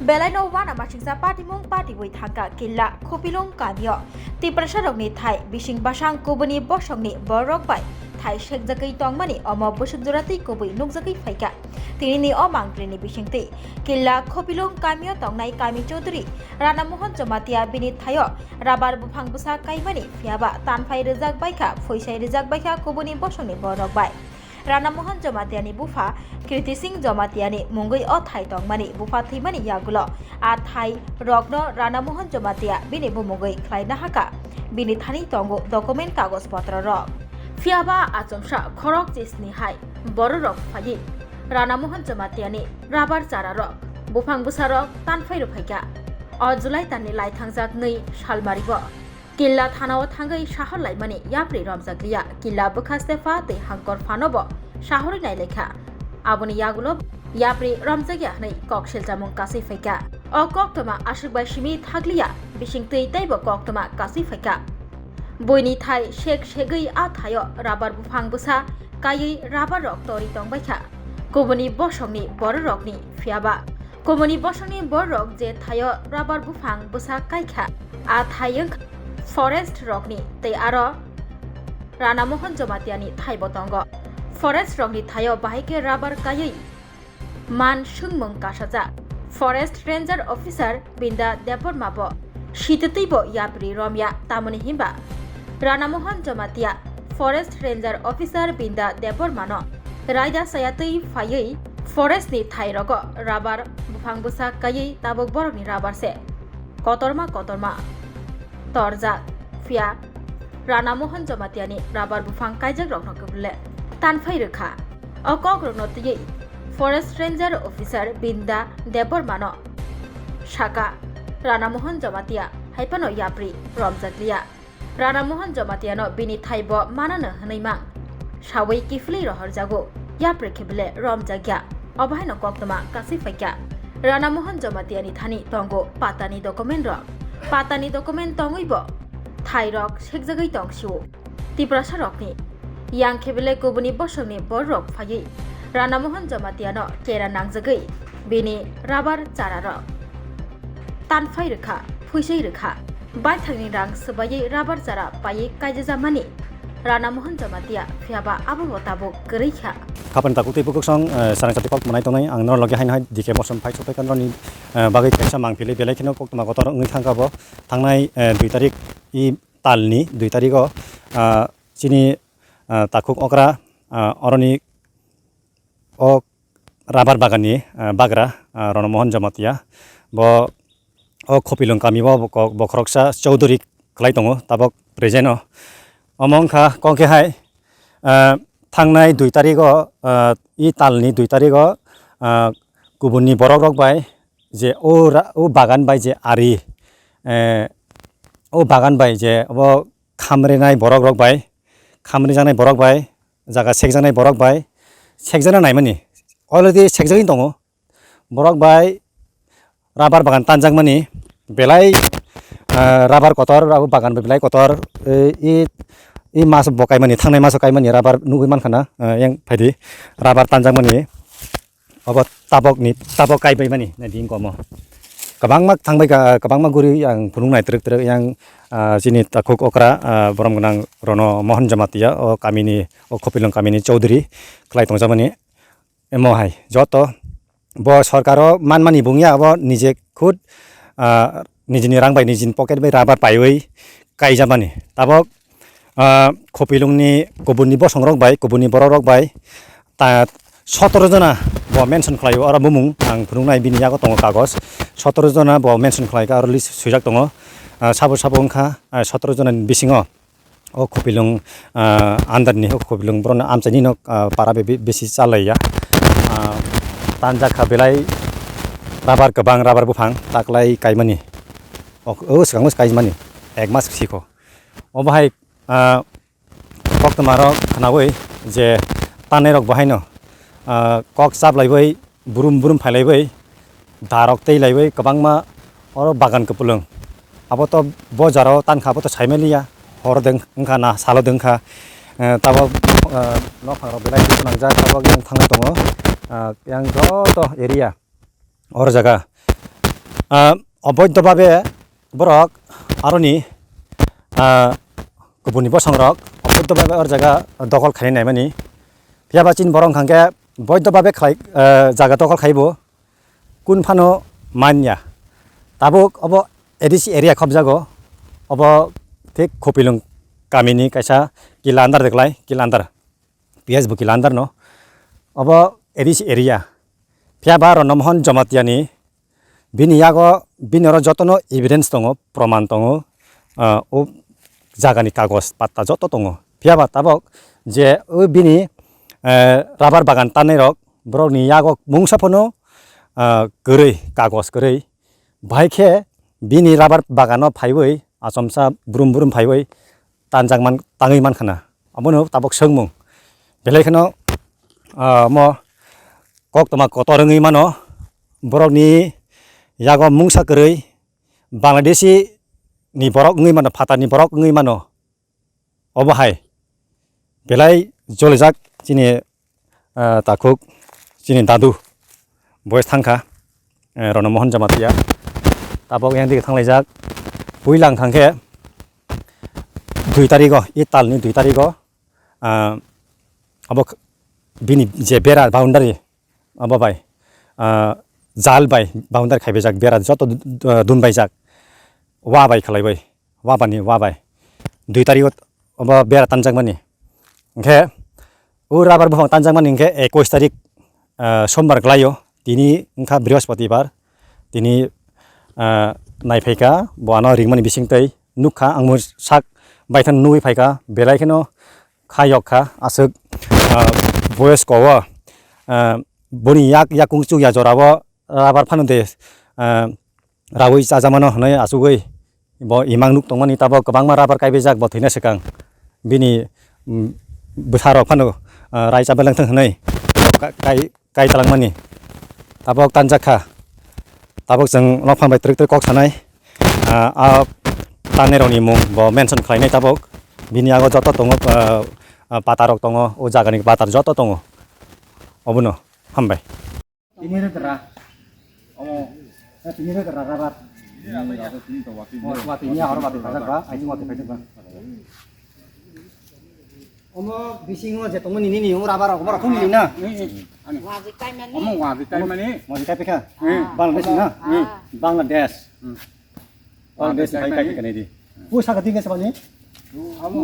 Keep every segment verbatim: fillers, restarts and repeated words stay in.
Belaino uanama singsa patimung patiwi thangkha Killa Khopilung kamio. Tiprasarokni thai bising bwsang kubuni bosongni bororok bai thai sekjagwi tongmani omo bwswk jora twi kubui nukjagwi phaikha. Tinini o mangprini bisingtwi Killa Khopilung kamio tongnai kami Chaudhuri Rana Mohan Jamatia bini thaio rabar buphang bwsa kaimani phiyaba tanphai rijak baikha, phuisai rijak baikha kubuni bosongni bororok bai. Rana Mohan Jamatiani bupha Kriti Singh Jamatiani mungwi o thai tongmani bupha thwimani yagulo a thai rokno Rana Mohan Jamatia bini bumungwi khlaina hakha. Bini thani tongo document kagoj potro rok. Phiyaba achomsa khorok chisni hai bororok phaiwi Rana Mohan Jamatiani rabar chara rok, buphang bwsa rok tanphai rwphaikha. O July talni lai thangjak nwi salmaribo Killa thanao thangwi sahor laimani yapri romjakliya, Killa bwkhaste pha tei hangkor phanobo sahorwi nailaikha. Aboni yagulo yapri romjakya hwnwi kok seljamung kasui phaikha. O koktwma aswk bai simi thakliya, bisingtwi teibo koktwma kasui phaikha. Buini thai sek segwi a thaio rabar buphang bwsa kaiwi rabar rok tori tongbaikha. Kubuni bosongni bororokni phiyaba Kubuni bosongni bororok je thaio rabar buphang bwsa kaikha, a thai wngkha forest rokni tei aro Rana Mohan Jamatiani thaibo tongo. Forest rokni thaio bahai khe rabar kaiwi man swngmung kasajak. Forest Ranger Officer Binda Debbarma bo sititwibo yapri romya, tamoni hinba Rana Mohan Jamatia Forest Ranger Officer Binda Debbarmano raida saya twi phaiwi forest ni thai rogo rabar buphang bwsa kaiwi tabuk borokni rabar se kotorma kotorma torjak, phiya Rana Mohan Jamatiani rabar buphang kaijak rokno kwbwle tanphai rwkha. O kok rokno twiwi Forest Ranger Officer Binda Debbarmano saka Rana Mohan Jamatia haiphano yapri romjakliya. Rana Mohan Jamatiano bini thaibo manano hwnwi mang sawi kiphilwi rohorjago, yapri khe bele romjakya. Obo haino koktwma kasui phaikha. Rana Mohan Jamatiani thani tongo patani document rok. Patani document tongwibo thai rok sekjagwi tong sio. Tiprasa rokni yang khe bele kubuni bosongni borok phaiwi Rana Mohan Jamatiano kera nangjagwi bini rabar chara rok tanphai rwkha, phuisai rwkha. Baithangni rang swbaiwi rabar chara paiwi kaijajamani Rana Mohan Jamatia, phiyaba abobo tabuk kwrwi kha. Khapang takhuk tei bukhuk song, eh, sarang chati kok manai tongnai, ang norok logi haino hai D K Mosom phai sokpai kan roni, eh, bagwi kaisa mangpili belai kheno koktwma kotor wngwi thangkha bo. Thangnai, eh, dui tarik i talni dui tarigo, ah, chini, ah, takhuk okra, ah, oroni o rabar baganni, ah, bagra, ah, Rana Mohan Jamatia. Bo o Khopilung kami o bo kok-, bokhoroksa Chaudhuri khlai tongo, tabok present o. Omo wngkha kok khe hai, ah, thangnai dui tarigo, ah, i talni dui tarigo, ah, kubunni borok rok bai je o ra-, o bagan bai je ari, eh, o bagan bai je obo khamrinai borok rok bai, khamrijaknai borok bai, jaga sekjaknai borok bai, sekjakna naimani already sekjagwi tongo. Borok bai rabar bagan tanjakmani belai, ah, rabar kotor, abo bagan bai belai kotor, eh, i, i mas bo kaimani, thangnai maso kaimani rabar nugwi mankha na, eh, yang phaidi rabar tanjakmani. Obo tabokni, tabok kaibaimani naidi wngkha omo. Kwbangma thangbai kha, kwbangma guri ang phunuknai twrwk twrwk yang, ah, chini takhuk okra, ah, borom gwnang Rana Mohan Jamatia, o kamini, o Khopilung kamini Chaudhuri khlai tongjakmani. Emo hai joto bo sorkaro manmani bungya, abo nije khud, ah, nijini rang bai, nijini pocket bai rabar paiwi kaijamani. Tabok, ah, Khopilungni kubunni bosongrok bai, kubunni bororok bai ta sotoro jona bo mention khlaio, oro bumung ang phunuknai bini yago tongo kagoj, sotoro jona bo mention khlaikha, oro list swijak tongo, ah, sabo sabo wngkha, ah, sotoro jona ni bisingo o Khopilung, ah, under ni o Khopilung borokno amchaini no, ah, para be-, be-, besi chalaiya, ah, tanjak kha belai rabar kwbang, rabar buphang taklai kaimani, o, o swkango kaimani ek mas sikho. Obo hai, ah, koktwma rok khwnaui je tanai rok bo haino, ah, kok chaplaiwi brum brum phailaiwi darok tei laiwi kwbangma oro bagan kwplwng. Abo to bo jora o tankha, abo to saimaliya, horo de wngkha na salo de wngkha, eh, tabok, eh, nokhang rok belai khe swnamjak, tabok yang thanglai tongo, ah, yang joto area. Oro jaga Ah, oboidho babe borok aroni, ah, kubuni bosongrok oboidho babe or jaga dokol khainai naimani. Phiya ba chini borok hwnkha khe boidho babe khlai, ah, jaga dokol khaibo kun phano manya. Tabuk obo A D C area khobjago, obo thik Khopilung kamini kaisa kila andar de klai, kila andar. P S bo kila andar no. Obo A D C area. Phiya ba Ronomohon Jamatia ni bini yago bini oro jotono evidence tongo, proman tongo, ah, o jagani kagoj patta joto tongo. Phiya ba tabok je o bini, eh, rubber bagan tanai rok, borok ni yago mungsa phano, ah, kwrwi, kagoj kwrwi. Bahai khe bini rubber bagano phaiwi achomsa brum brum phaiwi tanjak man, tangwi man khana. Abono tabok swngmung. Belai kheno, ah, omo koktwma kotor wngwi mano. Borokni yago mungsa kwrwi Bangladeshi ni borok wngwi mano, phatarni borok wngwi mano. Obo hai belai jolijak chini, ah, takhuk chini dadu boyes thangkha, eh, Ronomohon Jamatia. Tabok yang dige thanglaijak. Puila wng thangkhe dui tarigo, i talni dui tarigo, ah, obo k-, bini je bera boundary, obo bai, ah, jal bai boundary khaibaijak, bera joto d-, d-, dunbaijak, wa bai khlaibai, wa bani wa bai. Dui tarigo obo bera tanjakmani. Hwnkhe o rubber buphang tanjakmani hwnkhe ekush tarik, ah, sombar klaio, tini wngkha Brihospatibar, tini, ah, naiphaikha, bo ano ringmani bisingtwi nukha, ang bo sak baithang nugwi phaikha, belai kheno kha yok kha, aswk, ah, boyes kowo, ah, boni yak, yakung chukya jorao rubber phano de, ah, rawi chajakmano hwnwi achugwi bo imang nuk tongmani, tabok kwbangma rubber kaibijak bo thwina swkang bini, mm, bwsarok phano, ah, rai cha beleng thwng hwnwi ka-, kai, kai talangmani tabok tanjak kha. Tabok chwng nokphang bai twrwk twrwk kok sanai, ah, a tanirokni mung bo mention khlainai tabok. Bini yago joto tongo, ah, ah, patarok tongo, o jagani patar joto tongo. Obono hambai. Tini re dra. Omo. Eh, tini re dra, rubber. Tini to wati. Wati, wati, ni aro wati phajak ba, aising wati phajak ba. Omo bisingo je tongmani nini, omo rubber rok, omo rok khum ni na? Ani. Wadi kai mani. Omo wadi kai mani. Wadi kai pekha? Hmm. Bangladesh na? Hmm. Bangladesh. Hmm. Bangladesh ni kai kai pekha ni di. Pu saka tinga sabani? Amo.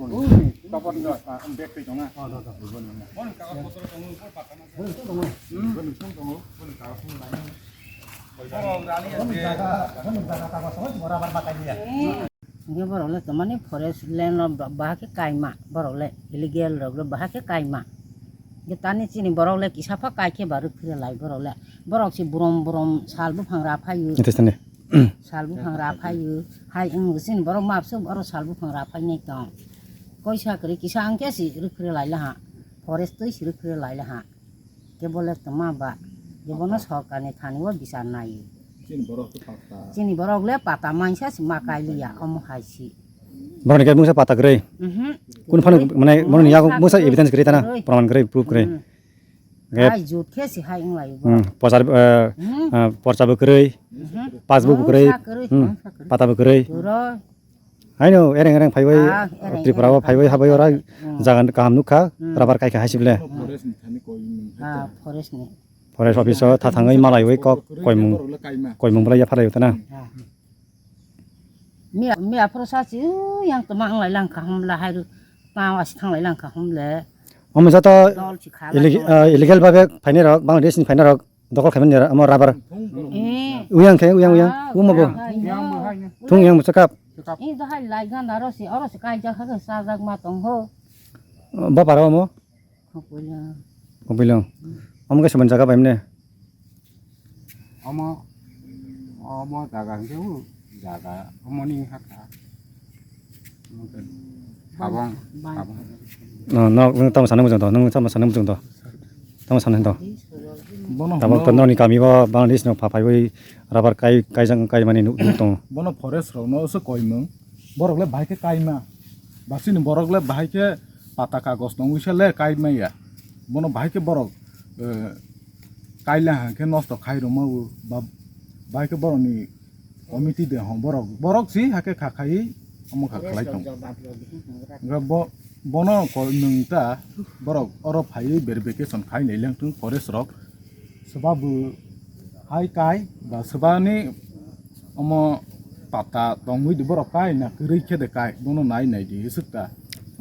Ui, kapan da, am bek pe jonga. Oh, do, do. Bon ka botol tongo, por patana. Bon tongo. Hmm. Bon tongo. Bon ka phun lai. Hingke borok le tongmani forest land rok ba-, bahai khe kaima, borok le illegal rok le bahai khe kaima. Hingke tani chini borok le kisa pha kai khe ba rwk phire lai borok le. Borok se brom brom sal buphang ra phaio. Sal buphang ra phaio. Hai wng chini borok mapsuk oro sal buphang ra phainai tong. Koisa kwrwi kisa hingke se rwk phire lai laha. Forest twi se rwk phire lai laha. Kebo le tongma ba, kebono sorkarni thani o bichar nai. Chini borok le pata mansa se ma kailiya, omo hai se. Borokni khe mungsa pata kwrwi? Mhm. Kunu phano, mane, borokni yago mungsa evidence kwrwi tana, kwrwi. Proman kwrwi, proof kwrwi. Mhm. Hai jut khe se hai wng lai bo. Hmm, pochar, eh, eh, porcha bo kwrwi, passbook bo kwrwi, hmm, pata bo kwrwi. Haino ereng ereng phaiwi, Tripura o phaiwi habai ora jaga kaham nukha, rubber kaikha haisible. Forest ni. Forest office o tha thangwi malaiwi kok koimung, koimung belai yapharwi tana. Miya, miya phuru sa si, yang toma ang lai lang kaham la hai ru, pa wa si thang lai lang kaham le. Omo joto illegal babe phainai rok, Bangladesh ni phainai rok. Dokol khaimani omo rubber. Uyang khe, uyang, uyang. Umo bo. Thung yang bo chakap. Ini dahai lai ganda oro si, oro si kai jak ha sajak ma tong ho. Bo para omo? Kopilong. Kopilong. Omo khe soman jaga bai mne. Omo, omo jaga hingke u jaga omo ni haka. Habong, habong. No, no, nwng tamo sana mujung to, nwng tamo sana mujung to. Tamo sana to. Bono tabok to noni kami bo Bangladesh no phaphaiwi rubber kai, kaijak, kaimani nuk, nuk tongo. Bono forest rok no se koimung. Borok le bahai khe kaima. Basini borok le bahai khe pata kagos tongwi se le kaimaya. Bono bahai khe borok, eh, kaila hangkhe nosto khai rwma o ba Bai khe borokni committee de hwn, borok, borok si hakhe kha khai omo kha khlai tong. Hwnkhe bo, bono koi nwng ta borok oro phaiwi verification khai nai leng thung forest rok. Swba bo hai kai ba swbani omo pata tongwi de borok kai na kwrwi khe de kai, bono nai nai di swk ta.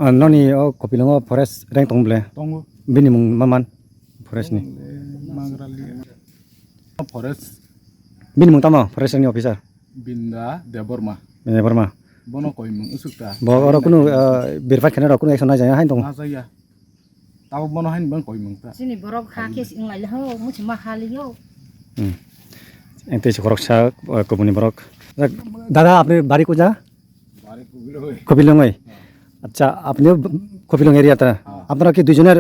Ah, noni o Kopilungo forest rank tong ble? Tongo. Bini mung maman forest ni? Mangrali. Forest. Bini mung tamo forest ni officer? Binda Debbarma. Binda Debbarma. Bono koi mung usuk ta. Bo oro kunu, ah, birpai khena rok kunu action nai jaya hai tong. Na jaya. Tabo bono hain bang koi mung ta. Chini borok ha ke sing lai ho, musi ma ha li ho. Hmm. Ente se khoroksa, ah, kubuni borok. Dada, apni bari kuja? Bari Kopilungi. Kopilungi. Acha, apniও কপিলং এরিয়া তা? হ্যাঁ। আপনারা কি দুইজনের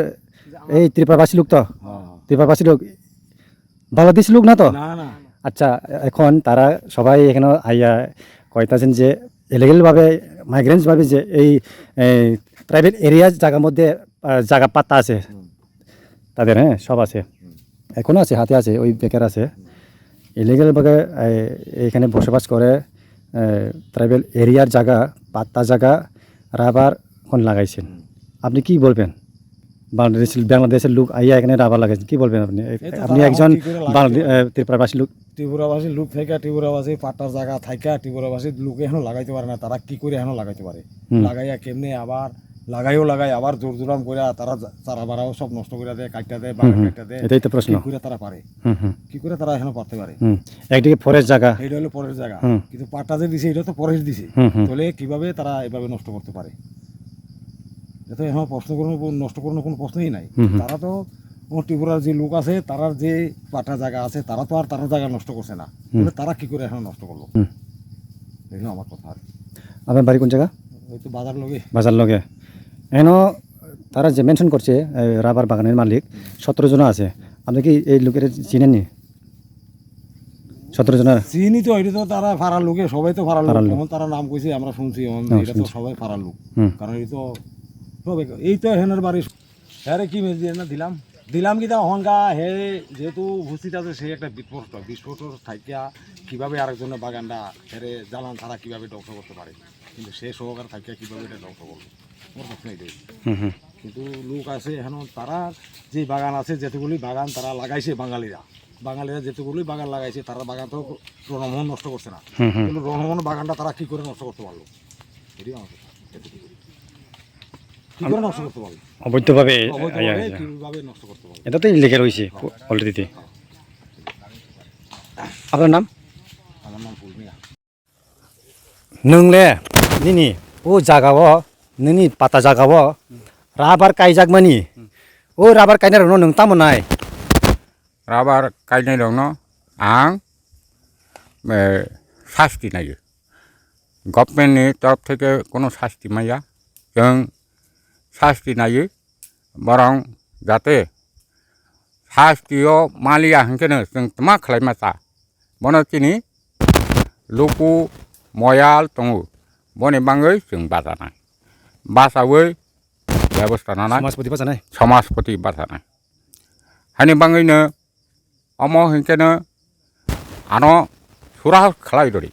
এই ত্রিপুরাবাসী লোক তো? হ্যাঁ। ত্রিপুরাবাসী লোক, বাংলাদেশি লোক না তো? না, না। আচ্ছা, এখন তারা সবাই এখানে আইয়া কইতাছেন যে ইলিগাল ভাবে, মাইগ্রেন্টস ভাবে যে এই, এই ট্রাইবাল এরিয়া জায়গার মধ্যে, আহ, জায়গা পাত্তা আছে। হুম। তাদের, হ্যাঁ, সব আছে। হুম। এখনো আছে, হাতে আছে, ওই বেকার আছে। হুম। ইলিগাল ভাবে, এ, এখানে বসবাস করে, এ, ট্রাইবাল এরিয়ার জায়গা, পাত্তা জায়গা, রাবার এখন লাগাইছেন। হুম। আপনি কি বলবেন? বাংলাদেশ, বাংলাদেশের লোক আইয়া এখানে রাবার লাগাইছেন, কি বলবেন আপনি? এ, এই তো আপনি তারা এখন একজন কি করে লাগাইতে বাংলাদে-, পারে? এ, ত্রিপুরাবাসী লোক। ত্রিপুরাবাসী লোক থেকে ত্রিপুরাবাসী পাট্টার জায়গা থাইকা ত্রিপুরাবাসীর লোকে এখনো লাগাইতে পারে না, তারা কি করে এখনো লাগাইতে পারে? হুম। লাগাইয়া কেমনে আবার লাগাইও লাগাই, আবার জোর জুরাম করে তারা জা-, চারা বাড়াও সব নষ্ট করে দেয়, কাটটা দেয়, হুম, বাগান হুম। কাটটা দেয়। এটাই তো প্রশ্ন। কি করে তারা পারে? হুম, হুম। কি করে তারা এখনো পারতে পারে? হুম। একদিকে ফরেস্ট জায়গা। এটা হলো ফরেস্ট জায়গা। হুম। কিন্তু পাট্টা যে দিছে, এটা তো ফরেস্ট দিছে। হুম, হুম। তাহলে কিভাবে তারা এভাবে নষ্ট করতে পারে? এটা তো এখন প্রশ্ন করার, নষ্ট করানোর কোনো প্রশ্নই নাই। হুম, হুম। তারা তো ও ত্রিপুরার যে লোক আছে, তারার যে পাট্টা জায়গা আছে, তারা তো আর তারার জায়গা নষ্ট করছে না। হুম। তাহলে তারা কি করে এখন নষ্ট করলো? হুম। এই হলো আমার কথা আর কি। আপনার বাড়ি কোন জায়গা? ওই তো বাজার লগে। বাজার লগে। এনো তারা যে মেনশন করছে, এ, রাবার বাগানের মালিক সতেরো জন আছে। আপনি কি এই লোকের চিনেননি? সতেরো জনের? চিনি তো, এটা তো তারা ফারার লোকে, সবাই তো ফারার লোক। ফারার লোক। এখন তারা নাম কইছে, আমরা শুনছি, এখন আচ্ছা, এটা তো শুনছি। সবাই ফারার লোক। হুম। কারণ এই তো সব এক-, এই তো এখানের বাড়ি। হ্যাঁ রে, কি মেজি না দিলাম? দিলাম কি তা হনকা হে যেহেতু উপস্থিত আছে, সে একটা বিস্ফোরক, বিস্ফোরক থাকিয়া কিভাবে আরেকজনের বাগানটা হেরে জ্বালান ছাড়া কিভাবে ধ্বংস করতে পারে? কিন্তু সে সহকারে থাকিয়া কিভাবে এটা ধ্বংস করলো? ওর কথা এটাই। হুম, হুম। কিন্তু লোক আছে এখন, তারা যে বাগান আছে, যেতগুলি বাগান তারা লাগাইছে বাঙালিরা, বাঙালিরা যেতগুলি বাগান লাগাইছে, তারা বাগান তো রণমোহন নষ্ট করছে না। হুম, হুম। কিন্তু রণমোহন বাগানটা তারা কি করে নষ্ট করতে পারলো? এটাই আমার কথা। এটুকু। কি করে নষ্ট করতে পারলো? অবৈধভাবে, অবৈধভাবে আয়া, আয়া। কিভাবে নষ্ট করতে পারলো? এটা তো ইলিগাল হয়েছে, হ্যাঁ। Already। হ্যাঁ। আপনার নাম? আমার নাম Fulmia. Nwng le nini o jaga o, nini pata jaga o rabar kaijak mani. Hmm. O rabar kainai rokno nwng tamo nai? Rabar kainai rokno ang, eh, sasti nai. Government ni torof theke kono sasti maya. Chwng sasti nai. Borok jate sasti o maliya hinkhe no chwng tma khlai ma ta. Bono chini luku moyal tongo. Boni bangwi chwng bachanai. Bachawi bebosta nanai. Samajpati bachanai. Samajpati bachanai. Hani bangwi no omo hinkhe no ano sura khlai dori.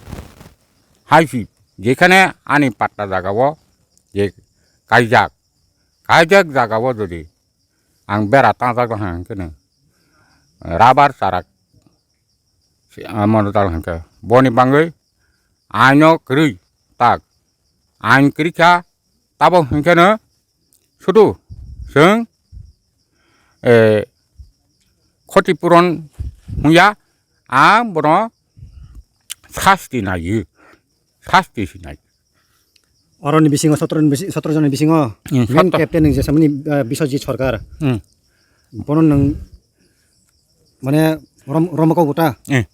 Hai si, jekhane ani patta jaga o je kaijak, kaijak jaga o jodi ang bera tangjak hang khe no, rabar charak se amo dal hang khe boni bangwi aino kwrwi tak, ain kwrwi kha, tabok hing khe no sudu chwng, eh, khoti puron hung ya, ang bono sasti nai, sasti si nai. Oroni bisingo sotoro ni bisi-, sotoro joni bisingo Hmm, main sotto. Captain ni jesamani, ah, Biswajit Sarkar. Hmm. Bono nwng mane rom-, romoko gota. Eh.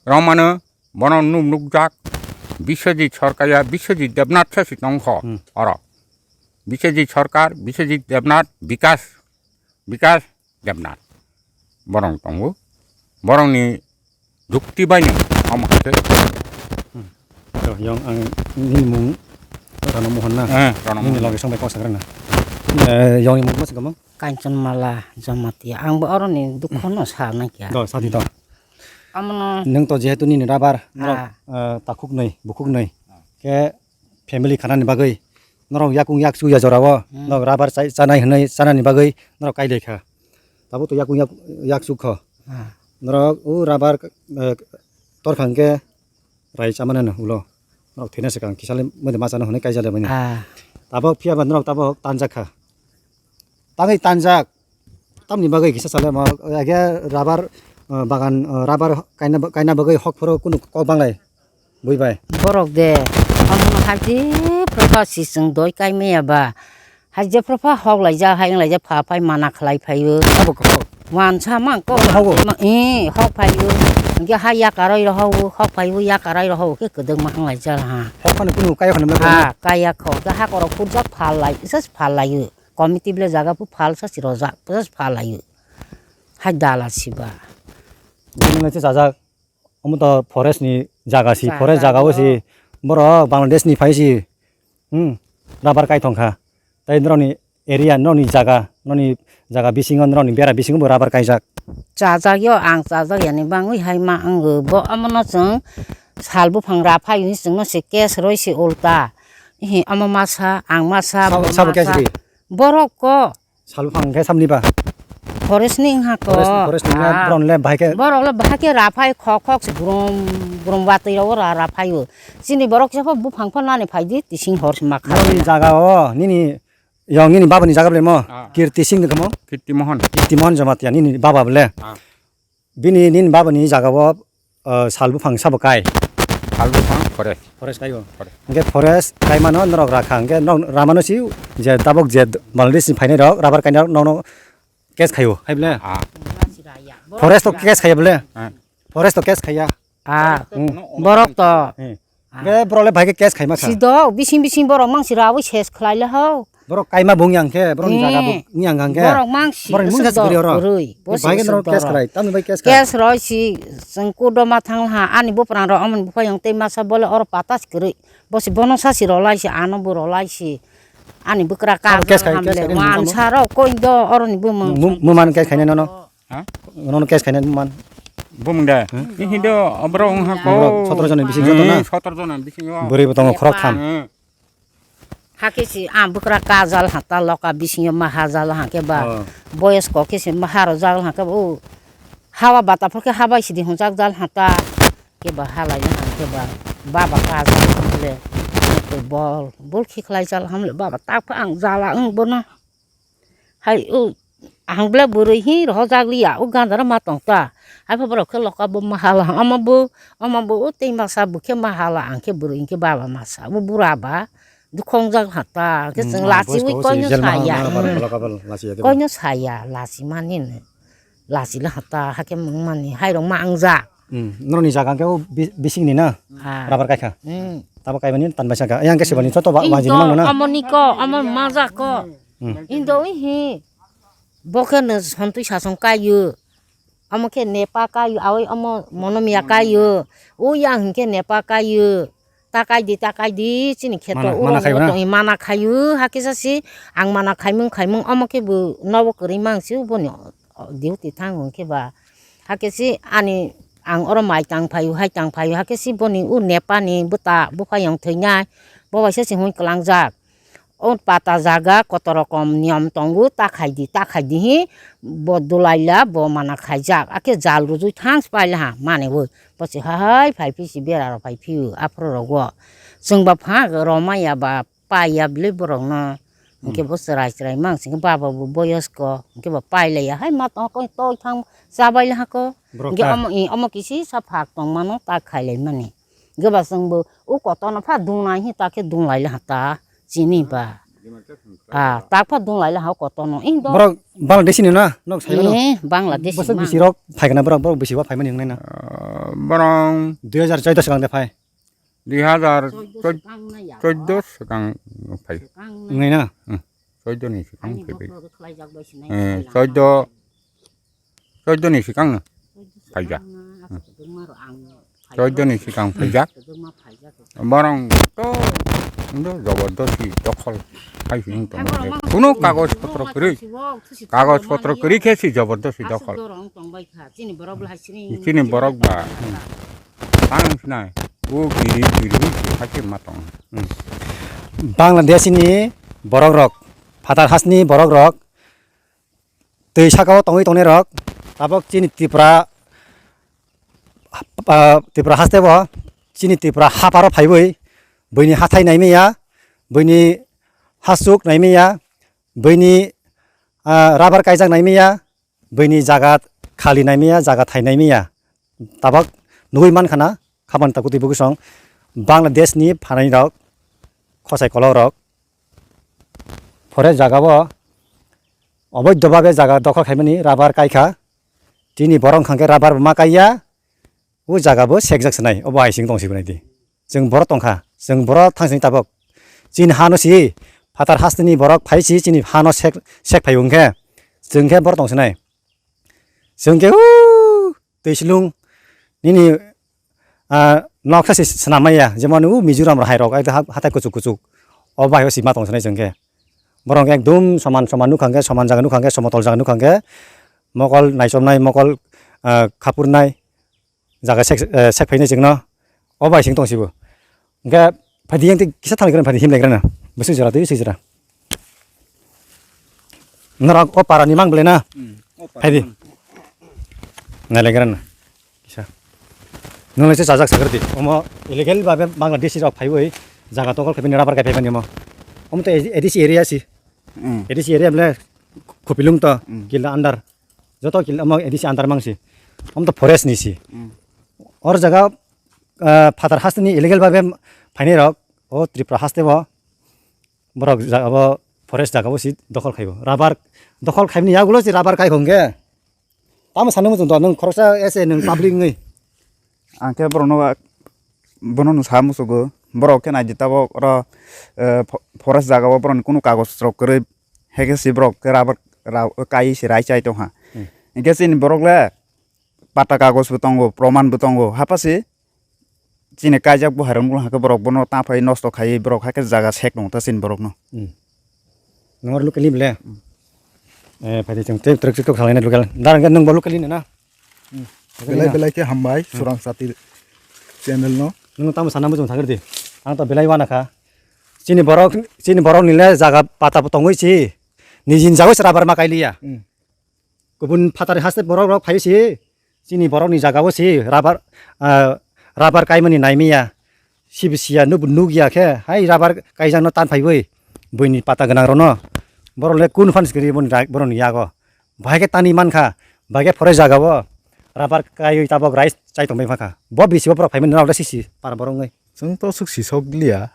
Romano bono nuk nukjak Biswajit Sarkar ya Biswajit Debnath se si tongkho Hmm. oro. Biswajit Sarkar, Biswajit Debnath, Bikas, Bikas Debnath. Borong tongo. Borongni jukti bai no omo hai khe. Hmm. To, yong ang nini mung Rano Mohan na? Eh, Rano Nini Mohan. Loge song bai kok sakrang na. Eh, yong ni mung mas gamo? Kanchanmala Jamatia. Ang bo oroni dukho no sa na kya. Do, sadi do. Omono. Nwng to jehetu nini rabar, norok, Ah. eh, takhuk nwi, bukhuk nwi. Khe family khanani bagwi, norok yakung yakchu ya jorao, Hmm. norok rabar chai-, chanai hwnwi chanani bagwi norok kai lai kha. Tabuk to yakung yak-, yakchu kho. Ah. Norok o rabar, eh, torkha hwnkhe rai chamani no ulo. Norok thwina swkang kisa le mwdai masa no hwnwi kaijak le bini. Ah. Tabuk phiya ba norok tabuk tanjak kha. Tangwi tanjak. Tamni bagwi kisa sale mo, age rabar, eh, bagan, eh, rabar kaina, kaina bagwi hok phoro kunu kok banglai. Bui bai. Borok de, omono hai jephru pha si chwng doi kai maya ba. Hai jephru pha hok laijak, hai wng laijak, pha phai mana khlai phaio. Abo kok. Wansa mang kok. Hok. Ma, eh, hok phaio. Hingke hai yakaroi rohao, hok phaio, yakaroi rohao, khe kwdwkma wng laijak ha. Hok phano kunu kaya khano mle. Ha, kaya kho. Ke ha korok purjak phal lai, sas phal laio. Committee ble jaga phu phal sas rojak, sas phal laio. Hai dala siba. Bini le chajak. Omo to forest ni jaga si, Jaga forest jaga o no. Si. Borok Bangladesh ni phai si. Hmm. Rabar kai thong kha. Tai norok ni area, norok ni jaga, norok ni jaga bisingo, norok ni bera bisingo bo rabar kaijak. Chajak yo, ang chajak yani bangwi hai ma ango. Bo omono chwng sal buphang ra phai hwnwi chwngno se case roi se ulta. Hi omo masa, ang masa, Sabo, bo sabo masa. Case ri? Borok ko. Salbuphang khe samni ba? Forest ni wngha ko. Forest, forest ni Ah. Bron le bahai khe. Borok le bahai khe raphai khok khok se brum brum watwi rok ra raphai o. Chini borok se pho buphang pho nani phai di tising hor se ma kha. Nini jaga o, nini yong nini baba ni jaga bole mo? Ah. Kirti Singh ni kamo? Kirti Mohan. Kirti Mohan Jamatia nini baba bole. Ah. Bini nini baba ni jaga o, uh, sal buphang sabo kai? Sal buphang forest. Forest kai o. Forest. Hingke forest kai mano norok rakha, hingke norok ramano si je tabok je Bangladesh ni phainai rok rabar kainai rok nono case khaio, hai bole? Ah. Forest o case khaio bole? Ah. Forest o case khaiya. Ah. Hmm. Borok to. Hmm. Hingke borok le bahai khe case khaima kha. Sido bising bising borok mang si rawi ses khlai le ho. Borok kaima bung yang khe, borok ni jaga bo ni yang kang khe. Borok mang si borok ni mung sa si kwrwi oro. Kwrwi. Bo si bahai khe norok case khlai, tamni bai case khlai. Case roi si chwng court o ma thang ha, ani buprang rok amoni buphai yang tei masa bole oro patas kwrwi. Bo si bono sa si rolai si, ano bo rolai si. Ani bwkra ka case khai, hamle case khai, wan sa rok koi do oro ni bumung. Mu-, mu man case khainai nono. Ha? Nono case khainai man. Bumung da. Hmm? Ini do, borok wngha ko. Borok sotoro jona bising joto na? Hmm, sotoro jona bising o. Bwrwi bo tongo khorok tham. Hmm. Hakhe si ang bwkra kajal ha ta loka bisingo ma hajal ha khe ba. Oh. Boyos kok khe si ma ha rojak ha khe ba, o hawa bata phor khe ha bai sidi hwnjak jal ha ta khe ba halai ha khe ba baba kajal ha le bol bol khikhlai jal ham le baba tak pha ang jala wng bono. Hai o ang bwle bwrwi hi rohorjak liya, o ganja rok ma tong ta. Hai pha borok khe loka bo ma hala, omo bo, omo bo o tei masa bo khe ma hala, ang khe bwrwi hwnkhe baba masa, bo bura ba dukhongjak ha ta, khe chwng lachiwi koino saya. Koino saya, lachi mani no. Lachi le ha ta, hakhe mung mani, hai rok ma wngjak. Hmm, norokni jaga hwnkhe o bi-, bisingni na? Ah. Rabar kaikha? Hmm. Tabo kaimani tan baisa kha. Yang khe sebani joto ba-, wajini mangno na? Omo ni ko, omo majak ko. Hmm. Indo hi. Bo khe no sontwi sasong kaio. Omo khe nepa kaio, awai omo monomia kaio. O yang hinkhe nepa kaio. Ta kai di, ta kai di, chini kheto mana, oro mana khaio na? Tongwi mana khaio. Hakhe sasi ang mana khaimung khaimung omo khe bo nobo kwrwi mang si boni duty thango hinkhe ba. Hakhe si ani ang oro mai tang phaio, hai tang phaio. Hakhe si boni o nepa ni bwta buphayung thwinai. Bo bai se si hwn kwlangjak. O pata jaga koto rokom niyom tongo, ta khai di, ta khai di hi, bo dulai la, bo mana khaijak, akhe jal rujui thang se pai la ha, mane bo, bo se hai phai phi si bera rok phai phi o, aphuru rogo. Chwng ba pha roma ya ba, pai ya bile borok no, hwnkhe bo chwrai chwrai mang sing khe baba bo boyosko, hwnkhe bo pai lai ya, hai ma tong khe toi thang chabai la ha ko, hwnkhe omo, omo kisi sa phak tong mano, ta khai lai mani. Hwnkhe ba chwngbo o kotorno pha dunglai hi ta khe dunglai le ha ta chini ba. Ah, tak pha dunglai le ha o kotorno. Indo. Borok Bangladeshi ni na? Nok sai mano? Eh, Bangladeshi. Bosok bisi rok phai kana borok, borok bisi wa phai mani wngnai na? Ah, borok dui hajar chaudo swkang de phai. Dui hajar chaudo swkang phai. Wngnai na? Hmm. Chaudo ni swkang phai bai. Eh, chaudo. Chaudo ni swkang no phaijak. Hmm. Chaudo ni swkang phaijak. Borok to indo jobordosti dokhol. Hai sini tong. Kuno kagoj potro kwrwi. Kagoj potro kwrwi khe si jobordosti dokhol. Chini borok ba. Tang sinai. O giri giri hai khe ma tong. Bangladesh ni borok rok, phatar has ni borok rok, twi saka o tongwi tongnai rok, tabok chini Tripura, ah, Tripura haste bo, chini Tripura hapharo phaiwi, buini hathai naimaya, buini hasuk naimaya, buini, ah, rubber kaijak naimaya, buini jaga khali naimaya, jaga thai naimaya, tabok nugwi mankha na, khamani takhuk twi bwkhe song Bangladesh ni phanai rok, khosai kolok rok, forest jaga o oboidho babe jaga dokhol khaimani rubber kaikha. Chini borok wngkha khe rubber bo ma kaiya, o jaga bo sekjak sinai, obo hai sing tong sibonai di. Chwng borok tongkha, chwng borok thang sini tabok. Chini hano si, phatar hasteni borok phai si, chini hano sek, sek phai wngkhe, chwng khe borok tong sinai. Chwng khe, o, twi silung nini, ah, noksa se swnam maya, jemon o Mizoram rok hai rok, ekdom ha-, hatai kuchuk kuchuk. O bai o sima tong sanai chwng khe. Borok ekdum soman soman nukha khe, soman jaga nukha khe, somotol jaga nukha khe, mokol naichomnai, mokol, ah, khapurnai jaga sek, eh, sek phainai chwngno. O bai sing tong sibo. Hingkhe phaidi yang tei kisa thang khe phaidi himlai khe na. Bwswk jora tei bwswk jora. Norok o para ni mang belai na? Hmm, o para phaidi mang. Nai lai gra na. Kisa. Nung lai se chajak sakar di. Omo illegal babe Bangladesh rok phaiwi jaga tokol khe bini rubber kai phaimani omo. Omo to A D C area si. Hmm. A D C area bole Khupilung to, hmm, Killa under. Joto Killa omo A D C under mang si. Omo to forest ni si. Hmm. Or jaga, ah, phatar haste ni illegal babe phainai rok o Tripura haste bo. Borok jaga bo forest jaga bo si dokhol khaibo. Rubber dokhol khaimani yagulo si rubber kai khong khe. Tamo sanwi muchung to nwng khoroksa ese nwng public wngwi. Ang khe borokno, bono nwng sa muchungo. Borok khe naidi tabok oro, eh, fo-, forest jaga o borokni kunu kagoj rok kwrwi. Hekhe si borok khe rubber ra-, kai si rai chai tongkha. Hmm. Hingkhe chini borok le patta kagoj bo tongo, proman bo tongo. Hapha si chini kaijak bo hairok nukla hake borok bono ta phai nosto khaiwi borok hakhe jaga sek nung ta chini borokno. Hmm. Nungor locally bole? Hmm. Eh, phaidi chwng tei twrwk twrwk khalai na local. Dar hwnkhe nwng bo locally na? Hmm. Belai belai khe hambai, hmm, Surang Sati channel no. Nwng tamo sana muchung thangri di. Ang to belai wana kha. Chini borok, chini borok ni le jaga pata bo tongwi si. Nijin jaga se rubber ma kailiya. Hmm. Kubun phatari haste borok rok phai si, chini borok ni jaga o si rubber, ah, rubber kaimani naimiya, sibi siya nuk, nukya khe, hai rubber kaijakno tan phaiwi, buini pata gwnang rokno, borok le kun phans kwrwi boni rak-, borok ni yago, bahai khe tani mankha, bahai khe forest jaga o rubber kaiwi tabok rice chai tongbai phakha, bo bisi bo borok phaimani rok le sisi para borok wngwi. Chwng to swk sisok liya.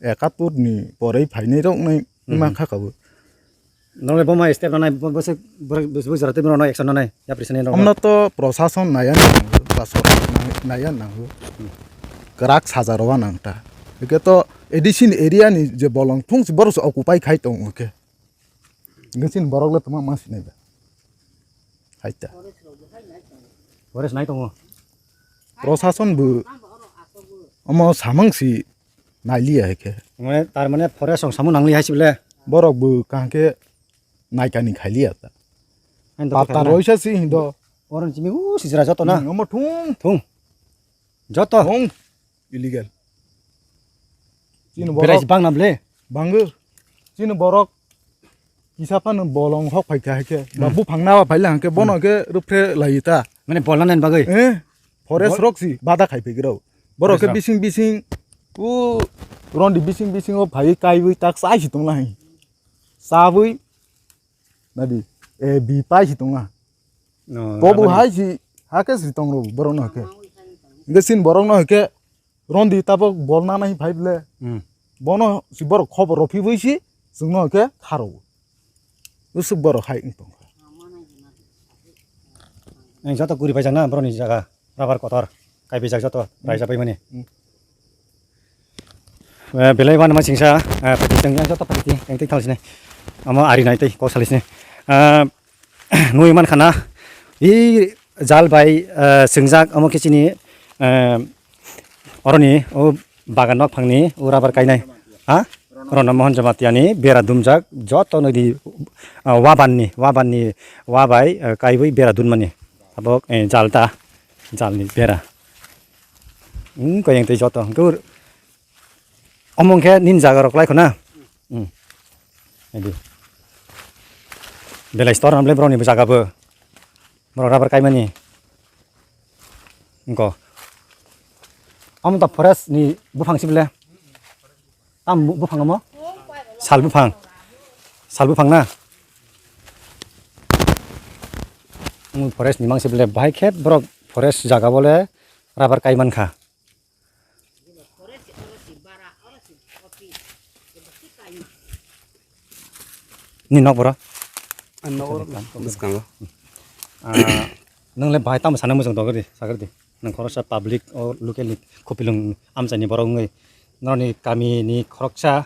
Ekatur ni porwi phainai rok nai, hmm, ima kha kabo. Norok le boma step ranai bo-, bwswk, bwswk, bwswk jora tei norok action nanai, yapri sanai norok. Amno to prosason naya nango, ba sorkar nai-, naya nango. Hmm. Kwrak saja rwna nang ta. Eke to A D C ni area ni je bolong thung si borok se occupy khai tongo khe. Hingke chini borok le tongma ma sinai ba. Hai ta. Forest nai tongo. Prosason bo omo samung si nai liya hai khe. Mane, tar mane forest rok samung nang li hai si bole. Borok bo kaham khe naikani khai liya ta. Hain to Pata khe roi sa si hindo. Oro ni simi u sijra joto na. Hmm, omo thung. Thung. Joto. Thung. Illegal. Chini berai borok si bang na ble? Bango. Chini borok kisa phano bolong hok phai kha hai khe. Ba hmm, buphang na ba phai lang khe bono hmm, khe rupre lai ta. Mane bolna nani bagwi? Eh, forest bol- rok si bada khai phai grao. Borok khe forest rok. Bising bising u rondi bising bising o phai kaiwi tak chai si tongla hai. Chabwi nadi, eh, bi pai si tongla. No, bobo aboni hai si, hake si tong rw, borok no hake. Hingke sin borok no hake, rondi tabok bol nana hi phai ble. Hmm. Bono si borok khobor rw phi bui si, chwng no hake kha rw. Usuk borok hai wng tong kha. Ang joto guri paijak na borok ni jaga, rubber kotor, kai bijak joto, hmm, raijak bai mani. Hmm. Eh, belai uanama singsa, eh, phaidi tong yang joto phaidi tong, yang tei thang sini. Amo ari nai tei kok sali sini. Eh, nui man khana, i jal bai, eh, swngjak amo khe chini, eh, oroni, o bagan nok phangni, o rubber kainai. Ha? Rana Mohan Jamatia ni bera dumjak, joto nodi, ah, waban ni, waban ni wabai, ah, kaiwi bera dunmani. Abo, eh, jalta, jalni bera. Hmm, koyang tei joto. Hwnkhe ur-, omo hwnkhe nini jaga rok lai khuna. Hmm. Edi. Belai store namle borok ni jaga bo. Borok rubber kaimani. Engko. Omo to forest ni buphang si bele. Tam bu-, buphang omo? Sal buphang. Sal buphang na? Omo forest ni mang si bele. Bahai khe borok forest jaga bole rubber kai man kha. Ni nok boro? Ang nok oro bwskango. Ah, nwng le bahai tamo sana muchung tongri, sagri di. Nwng khoroksa public o local ni Khopilung amchai ni borok wngwi norokni kami ni khoroksa,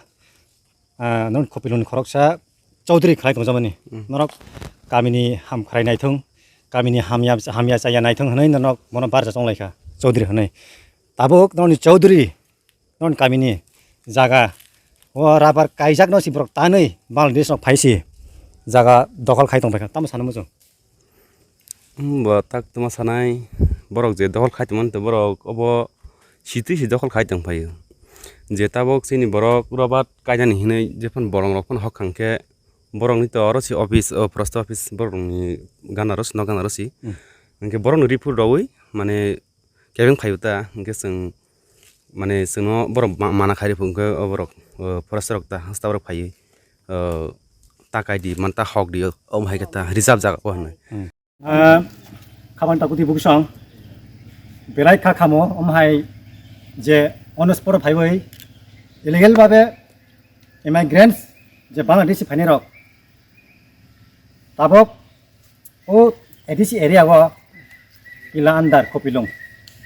ah, norokni Khopilung ni khoroksa Chaudhary khlai tong jamani. Hmm. Norok kami ni ham khrai naithung, kami ni hamya, hamya chaya naithung hwnwi norok bono barja chonglai kha Chaudhary hwnwi. Tabuk norokni Chaudhary non kamini jaga o rubber kaijakno si borok tanwi Bangladesh rok phaisi jaga dokhol khai tong paikha, tamo sana muchung? Hmm, bo tak tamo sanai, borok je dokhol khai tongmani, borok obo sitwi si dokhol khai tong phaio. Je tabok chini borok rubber kainani hinwi jephano bolong rok phano hok kha, hwnkhe borokni to oro si office, o post office borokni gana ro si, nok gana ro si. Hmm. Hwnkhe borokno report rwui, mane, kebeng phaio ta, hwnkhe chwng, mane, chwngno borok ma-, mana khairi phunukhe o borok, o, forest rok ta, hasta borok phaiwi, o, ta kaidi, man ta hok di, omo hai khe ta reserve jaga o hinwi. Hmm. Ah, khaban ta kuti buksong belai kha khamo, omo hai je onosporo phaiwi illegal babe immigrants je Bangladeshi phainai rok tabok o A D C area o Ila andar Kopilung,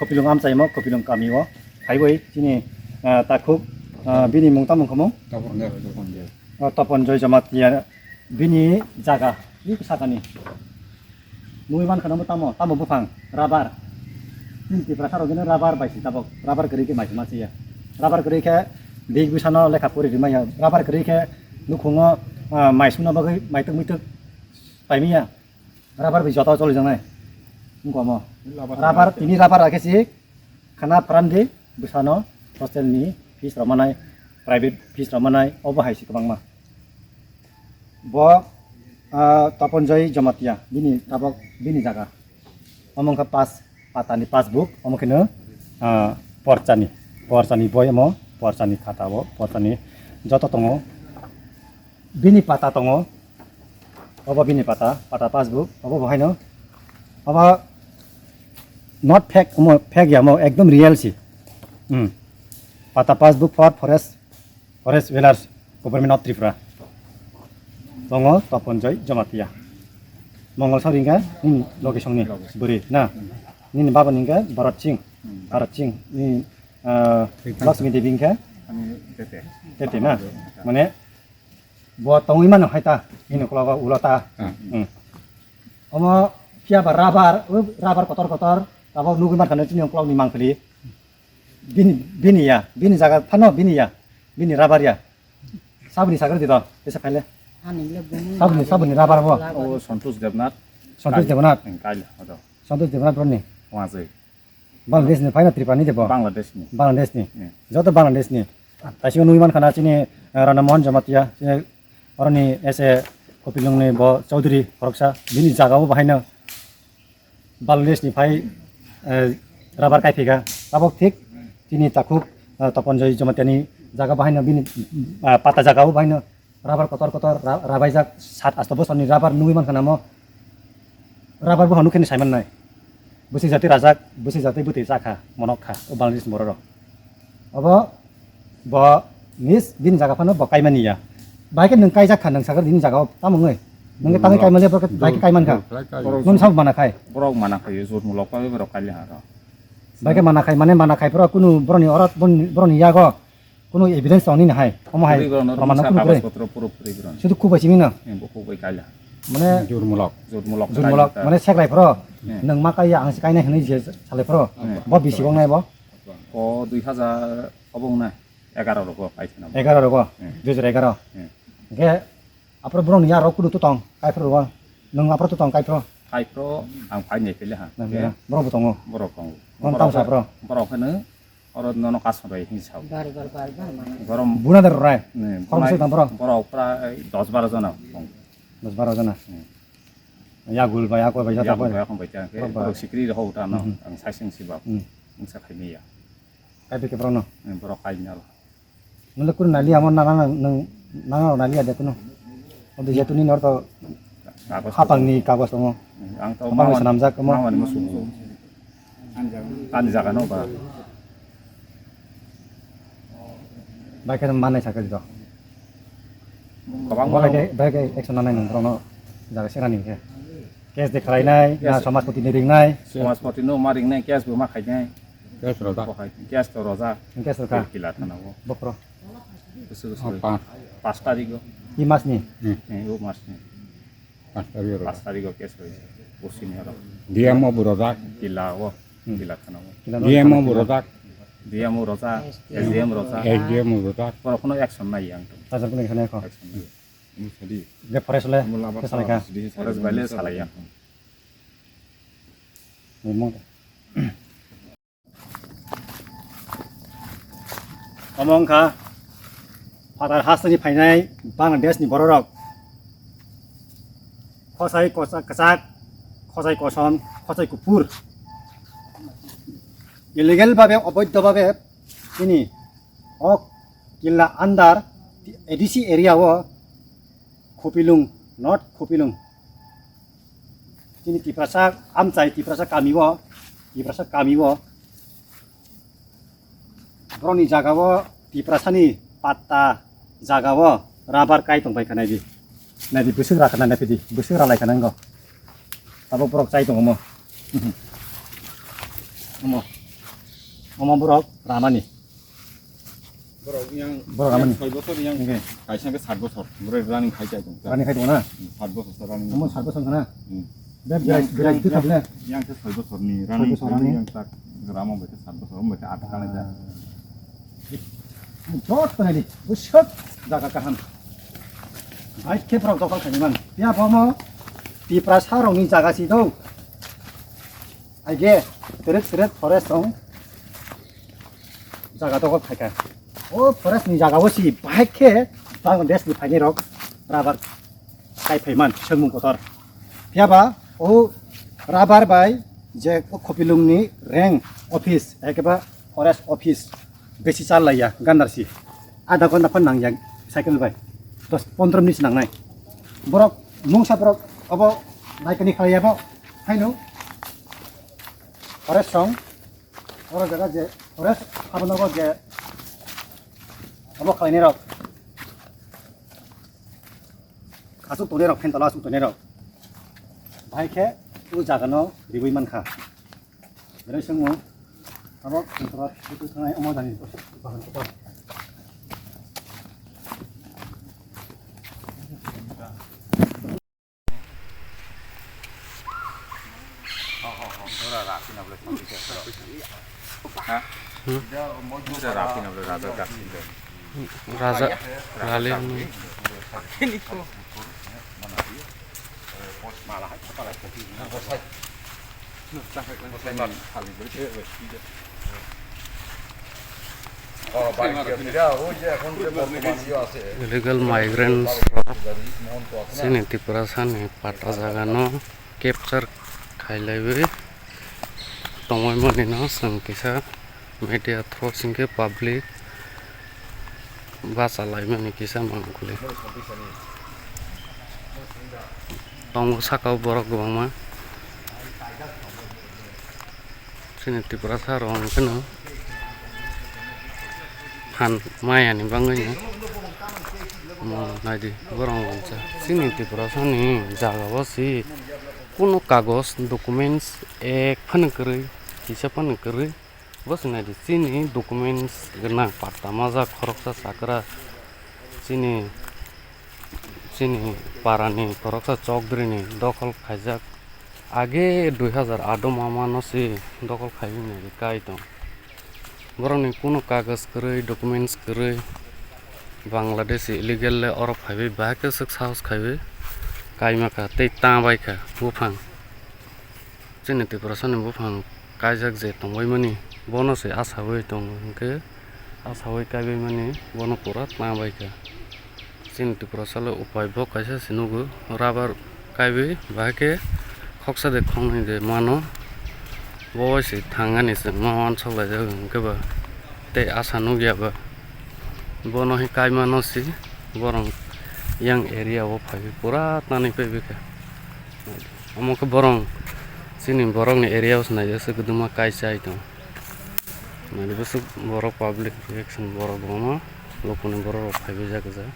Kopilung amchaimo, Kopilung kami o phaiwi chini, ah, takhuk, ah, bini mung tamo wngkha mung? Topon Joy, Topon Joy. Oh, Topon Joy Jamatia bini jaga, bini sakani. Nugwi mankha nw tamo, tamo buphang, rubber. Chini Tiprasa rok gini rubber bai si tabok, rubber kwrwi khe mai si ma si ya. Rubber kwrwi khe big bwsano lekha pori rwmaya. Rubber kwrwi khe nukhungo, ah, mai sumna bagwi maituk muituk paimaya. Rubber bai joto choli jangnai. Wngkha omo. Rubber tini rubber rakhe si khana phrandi bwsano hostel ni fees rok manai, private fees rok manai, obo hai si kwbangma. Bo, ah, Topon Joy Jamatia, bini tabok, bini jaga. Omo wngkha pas, patani passbook, omo kheno, ah, porchani, porchani boi omo, porchani khata o, porchani joto tongo. Bini pata tongo, obo bini pata, pata passbook, obo bo haino, obo not fake, omo fake ya, omo ekdom real si. Hmm. Pata passbook for forest Forest Dwellers, Government of Tripura. Tongo Topon Joy Jamatia. Mongol Sari hingkha nini location ni bwrwi na. Nini baba ni hingkha Bharat Singh. Bharat Singh. Nini, ah, Lakshmi Devi hingkha tete tete na. Mane bo tongwi mano hai ta. Nini uklogo ulo ta. Hmm. Omo phiya ba rubber, o rubber kotor kotor. Abo nugwi mankha nini uklog ni mangpili. Bini, bini ya, bini jaga phano bini ya, bini rubber ya. Saboni sakar di to, tesa khaile. Ani le bumung Saboni, saboni rubber bo. O Santosh Debnath. Santosh Debnath. Hmm, kail, odo. Santosh Debnath boni. Wajai. Bangladesh ni, phaina Tripura ni de bo. Bangladesh ni. Bangladesh ni. Hmm. Joto Bangladesh ni. Taisik nugwi mankha na chini, eh, Rana Mohan Jamatia, chini oroni S A Kopilung ni bo Chaudhary khoroksa, bini jaga bo bahaino. Bangladesh ni phai, eh, rubber kaiphika. Tabok thik chini takhuk, eh, Topon Joy Jamatia ni jaga bahaino bini, eh, pata jaga o bahaino rubber kotor kotor ra-, rabaijak sat asto bosor ni rubber nugwi mankha namo. Rubber bo hanu kheno saiman nai. Bwswi jatwi rajak, bwswi jatwi bwtwi chakha, monok kha, o Bangladesh ni borok rok. Obo bo nis bini jaga phano bo kaimani ya. Bai khe nwng kaijak kha, nwng sakha bini jaga o tamo wngwi. Nwng khe tangwi kaimani ya, bo khe bai khe kaiman kha. Nwng sabo mana khai. Borok mana khai, jotmulok pai borok kaili ha rok. Bai khe mana khai, mane mana khai phoro kunu boroni oro, boroni yago kunu evidence tong nini hai. Omo hai. Puri borok no proman no rwngsa kunu kagoj kre. Potro puro puri borok no. Sudu khuk bai simi no. Em, bo khuk bai kaili ha. Mane jotmulok. Jotmulok. Jotmulok, kaili ha. Mane seklai phoro. Em. Nwng ma kaiya ang se kainai hinwi je salai phoro. Em. Bo bisi wng nai bo. O dui hajar obo wngnai. Egaroh rogo kaisa nang. Egaroh rogo? Hmm. Dui hajar egaroh. Hmm. Hwnkhe aphuru borokni yarok kudu to tong, kaiphuru rogo? Nwng aphuru to tong kaiphuru? Kaiphuru ang phai nai pele ha. Nang pele. Borok bo tongo? Borok tongo. Borok tamo sa borok? Borok hwno oro nono kasom bai hinwi sao. Bar, bar, bar, bar, mano. Borok buna der rai? Hmm, khoroksa tong borok? Borok prai dos baro jona tongo. Dos baro jona? Hmm. Yagul bai, akol bai, jata bai. Yagul bai, akol bai, jata bai. Borok bai. Borok sikri rok hota no, hmm, ang sai sing si ba. Hmm. Ang sa khai maya. Kaiphuru khe borok no? Hmm, borok kai na lo. Nwng le kunu naliya mo nana nang, nang, nana naliya de kunu. Obo je tuni nor to kagos hapang ni kagos tongo. Ang to hapang ni mama, swnamjak omo. Mama ni musu. Ani jaga no ba. Bai khe manai sakhe to. Kwbangma. Bai khe, bai khe action nanai nang borok no jaga se rani khe. Case de khlainai, na samajpati ni ringnai. Samajpati no ma ringnai, case bo ma khainai. Case rojak. Bo khai, case to rojak. Case rojak. Kila thana o. Bokhro. Bwswk bwswk. Oh, pas. Pas tarik o. I mas ni? Hmm. Eh, o mas ni. Pas tarik o. Pas tarik o case rojak. Bosini oro. D M o bo rojak. Kila o. Hmm. Kila thana o. Kila D M o bo rojak. D M o rojak. S D M rojak. S D M o rojak. Borok no action nai yang. Tajar kono action nai kho. Action nai. Ini tadi. Ge forest le. Mula ke salai kha. Forest bai le salai ya. Ni mung. Omo wngkha phatar hasteni phainai Bangladesh ni bororok. Khosai kosa-, kwchak, khosai kosom, khosai kuphur. Illegal babe, oboidho babe, chini o Killa under A D C area o Khopilung, North Khopilung. Chini Tiprasa amchai, Tiprasa kami o, Tiprasa kami o. Borokni jaga o Tiprasani patta jaga o rubber kai tong pai kha naidi. Naidi bwswk rakha na naphidi, bwswk ralai kha nango. Tabuk borok chai tongo omo. Omo. Omo borok ramani. Borok yang, borok yang amani. Soi bosor yang. Oke. Kaisa ke sat bosor. Borok running khai chai tong. Running khai tong na? Hmm, sat bosor sa running. Omo sat bosor na? Hmm. Beb yang, berai, berai yang, tu yang, kable. Yang ke soi bosor ni soi running bosor khai running. Yang tak ramo bai ke sat bosor, bai ke aat kala ja. Jot kona di, busuk jaga kaham. Bai ke borok dokol khai man. Ya bomo, Tiprasa rok ni jaga si do. Aige, terek terek forest tong. Jaga dogol phaikha. O forest ni jaga o si bahai khe Bangladesh ni phainai rok rubber kai phaiman swngmung kotor. Phiya ba o rubber bai je o Khopilung ni rank office, ekeba forest office besi chal laiya gandar si. Adha ghonta phan nang ya cycle bai. Dos pondro minute nang nai. Borok mungsa borok obo naikani khlai ya bo. Haino forest song. Oro jaga je forest abono bo je obo khlainai rok. Aswk tongnai rok, phen tola aswk tongnai rok. Bahai khe o jaga no riwi mankha. Berai swngo abo phen tola butu thangnai omo jani bahan kotor. Raja Rali. Illegal migrants rok chini Tiprasani patta jaga no capture khailaiwi tongwi mani no chwng kisa media through singkhe public bacha laimani kisa mangkuli. Tongo saka o borok kwbangma. Chini Tiprasa rok hwnkhe no phan maya ni bagwi no. Omo naidi borok wansa. Chini Tiprasa ni jaga o si kunu kagos, documents ek phano kwrwi, kisa phano kwrwi. Bo se naidi, chini documents gwnang, patta majak, khoroksa chakra, chini, chini parani khoroksa chokdrini dokhol khaijak. Age dui hajar aat o mama no se dokhol khaiwi naidi kai tong. Borokni kunu kagoj kwrwi, documents kwrwi, Bangladeshi illegal le oro phaiwi bahai khe swk sahos khaiwi kaima kha tei ta bai kha buphang. Chini Tiprasani buphang kaijak je tongbaimani, bono se asaui tongo, hwnkhe asaui kaibaimani bono pura ta bai kha. Chini Tiprasa le upai bo kaisa se nugo, rubber kaiwi bahai khe khoksa de khoknwi de mano, bo bai se thangani chwng ma uansuk laijak, hwnkhe ba tei asa nukya ba bono hai kaimano se borok yang area o phaiwi pura tanwi paiwi kha. Omo khe borok chini borokni area o se naijak se kwdwma kai chai tongo. Naidi bwswk borok public reaction borok bo omo lukuni borok rok phaiwi jak ja.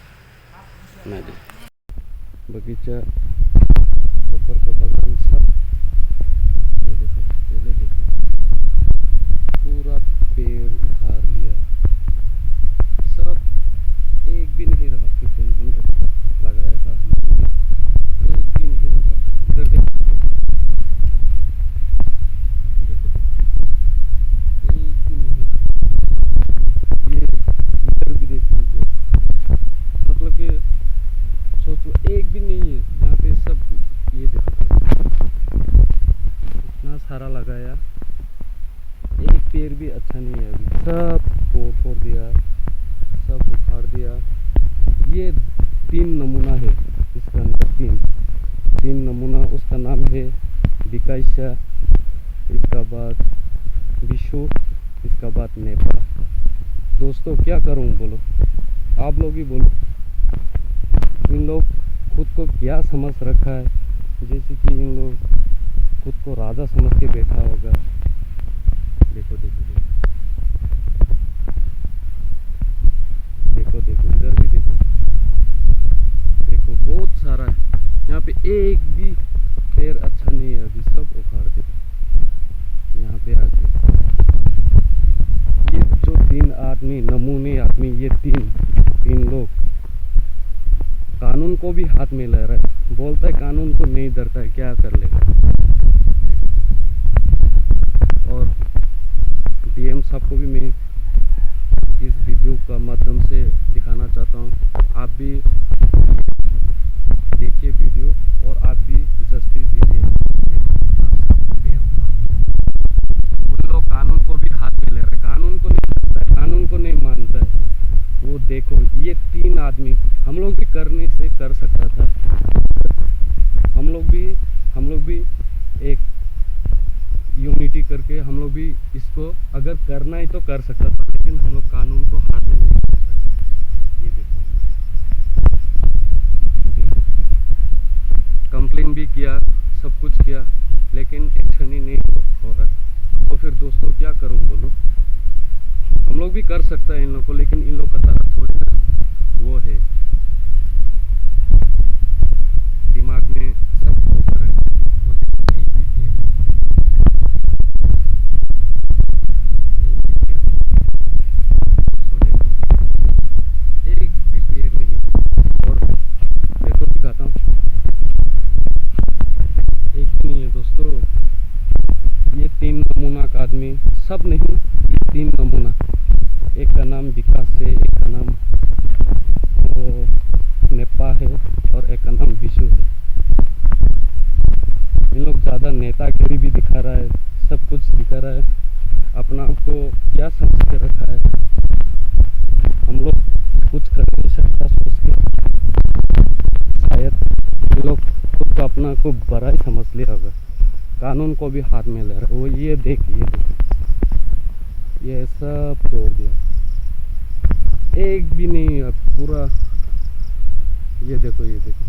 Naidi. बगीचा रबर का बागान सब ये देखो, पहले देखो, पूरा पेड़ उखाड़ लिया, सब एक भी नहीं रहा, फिर टेंशन लगाया था हमने भी, एक भी नहीं रखा। इधर देखो, देखो, देखो, एक भी नहीं। ये इधर भी देखो, मतलब कि सोच लो, एक भी नहीं है यहाँ पे, सब ये देखो, इतना सारा लगाया, एक पेड़ भी अच्छा नहीं है अभी, सब तोड़ फोड़ दिया, सब उखाड़ दिया। ये तीन नमूना है इसका, तीन, तीन नमूना। उसका नाम है बिकाइसा, इसका बाद बिशु, इसका बाद नेपा। दोस्तों, क्या करूं बोलो, आप लोग ही बोलो। इन लोग खुद को क्या समझ रखा है, जैसे कि इन लोग खुद को राजा समझ के बैठा होगा। देखो, देखो, देखो। देखो, देखो, इधर भी देखो। देखो, बहुत सारा है। यहाँ पे एक भी पेड़ अच्छा नहीं है, अभी सब उखाड़ दिया। यहाँ पे आके ये जो तीन आदमी, नमूने आदमी, ये तीन, तीन लोग कानून को भी हाथ में ले रहा है, बोलता है कानून को नहीं डरता है, क्या कर लेगा। और डीएम साहब को भी मैं इस वीडियो का माध्यम से दिखाना चाहता हूँ, आप भी देखिए वीडियो और आप भी जस्टिस दीजिए। उन लोग कानून को भी हाथ में ले रहे, कानून को नहीं मानता है, कानून को नहीं मानता है। वो देखो, ये तीन आदमी, हम लोग भी करने से कर सकता था, हम लोग भी, हम लोग भी एक यूनिटी करके हम लोग भी इसको अगर करना है तो कर सकता था, लेकिन हम लोग कानून को हाथ में नहीं ले सकते। ये देखो, कंप्लेन भी किया, सब कुछ किया, लेकिन एक्शन ही नहीं हो रहा है। तो फिर दोस्तों, क्या करूं बोलो? हम लोग भी कर सकता है इन लोग को, लेकिन इन लोग का तरह थोड़ी ना वो है। दिमाग में सब वो कर रहे हैं। वो एक भी पेड़ नहीं। एक भी पेड़ नहीं। दोस्तों, देखो, एक भी पेड़ नहीं है। और देखो, दिखाता हूँ, एक भी नहीं है दोस्तों। ये तीन नमूना का आदमी, सब नहीं, ये तीन नमूना। एक का नाम विकास है, एक का नाम वो नेपा है और एक का नाम विशु है। इन लोग ज़्यादा नेतागिरी भी दिखा रहा है, सब कुछ दिखा रहा है। अपना आप को क्या समझ के रखा है, हम लोग कुछ कर नहीं सकता सोच के। शायद ये लोग खुद को, अपना को बड़ा ही समझ लिया होगा। कानून को भी हाथ में ले रहा है। वो ये देख, ये देख, ये सब तोड़ दिया, एक भी नहीं है पूरा। ये देखो, ये देखो,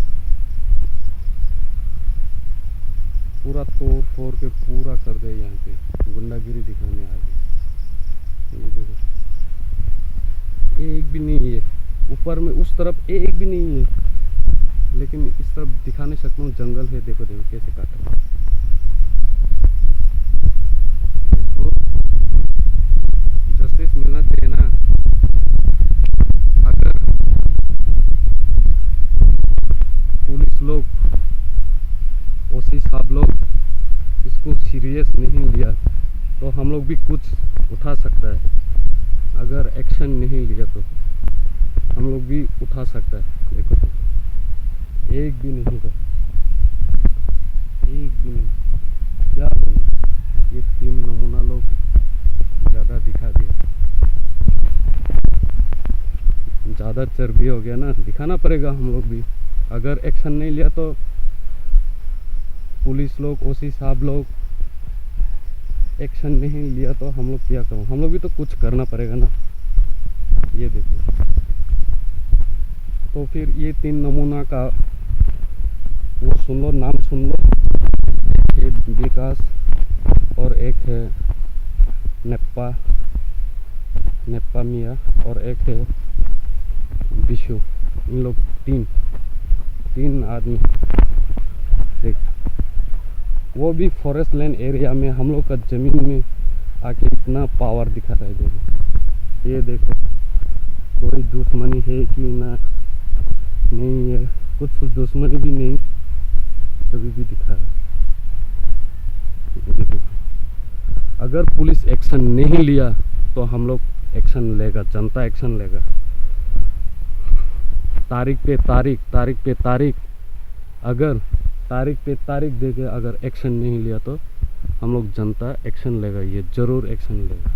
पूरा तोड़ फोड़ के पूरा कर दे। यहाँ पे गुंडागिरी दिखाने आ गए। ये देखो, एक भी नहीं है ऊपर में, उस तरफ एक भी नहीं है, लेकिन इस तरफ दिखा नहीं सकता हूँ। जंगल है, देखो, देखो कैसे काट रहे हैं। देखो, जस्टिस मिलना चाहिए ना। अगर पुलिस लोग, ओसी साहब लोग इसको सीरियस नहीं लिया, तो हम लोग भी कुछ उठा सकता है। अगर एक्शन नहीं लिया तो हम लोग भी उठा सकता है। देखो तो, एक भी नहीं तो, एक भी नहीं। क्या बोलूं? ये तीन नमूना लोग ज़्यादा दिखा दिया, ज़्यादा चर्बी हो गया ना, दिखाना पड़ेगा हम लोग भी। अगर एक्शन नहीं लिया तो पुलिस लोग, ओसी साहब लोग एक्शन नहीं लिया तो हम लोग क्या करूँ? हम लोग भी तो कुछ करना पड़ेगा ना। ये देखो, तो फिर ये तीन नमूना का वो सुन लो, नाम सुन लो। एक विकास और एक है नेप्पा, नेप्पा मिया और एक है बिशु। इन लोग तीन, तीन आदमी, देख, वो भी फॉरेस्ट लैंड एरिया में हम लोग का ज़मीन में आके इतना पावर दिखा रहा है। देखो, ये देखो, कोई दुश्मनी है कि ना, नहीं है, कुछ दुश्मनी भी नहीं, तभी भी दिखा रहा है। ये देखो, अगर पुलिस एक्शन नहीं लिया तो हम लोग एक्शन लेगा, जनता एक्शन लेगा। तारीख पे तारीख, तारीख पे तारीख, अगर तारीख पे तारीख देके अगर एक्शन नहीं लिया तो हम लोग जनता एक्शन लेगा, ये ज़रूर एक्शन लेगा।